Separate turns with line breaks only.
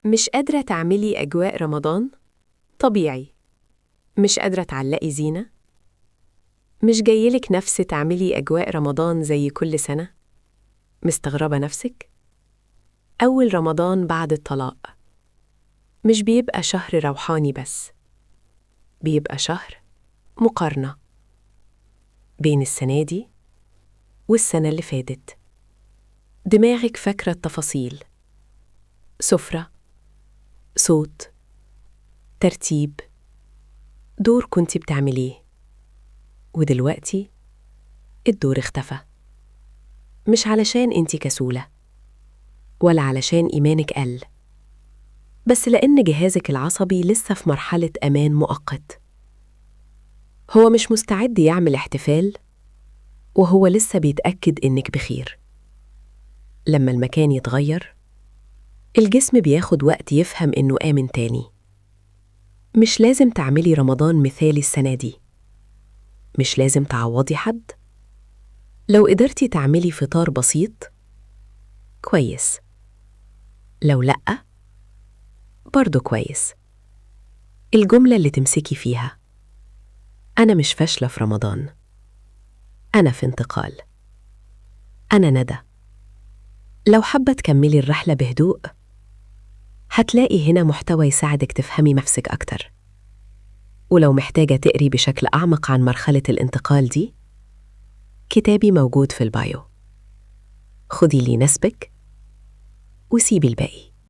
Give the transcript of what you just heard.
مش قادرة تعملي أجواء رمضان؟ طبيعي. مش قادرة تعلقي زينة؟ مش جايلك نفس تعملي أجواء رمضان زي كل سنة؟ مستغربة نفسك؟ أول رمضان بعد الطلاق مش بيبقى شهر روحاني بس، بيبقى شهر مقارنة بين السنة دي والسنة اللي فاتت. دماغك فاكرة التفاصيل، سفرة، صوت، ترتيب، دور كنت بتعمليه، ودلوقتي الدور اختفى. مش علشان انتي كسولة ولا علشان إيمانك قل، بس لأن جهازك العصبي لسه في مرحلة أمان مؤقت. هو مش مستعد يعمل احتفال وهو لسه بيتأكد إنك بخير. لما المكان يتغير، الجسم بياخد وقت يفهم إنه آمن تاني. مش لازم تعملي رمضان مثالي السنة دي، مش لازم تعوضي حد. لو قدرتي تعملي فطار بسيط كويس، لو لأ برضو كويس. الجملة اللي تمسكي فيها: أنا مش فاشلة في رمضان، أنا في انتقال. أنا ندى. لو حابة تكملي الرحلة بهدوء، هتلاقي هنا محتوى يساعدك تفهمي نفسك أكتر. ولو محتاجة تقري بشكل أعمق عن مرحلة الانتقال دي، كتابي موجود في ال bio. خدي اللي يناسبك وسيبي الباقي.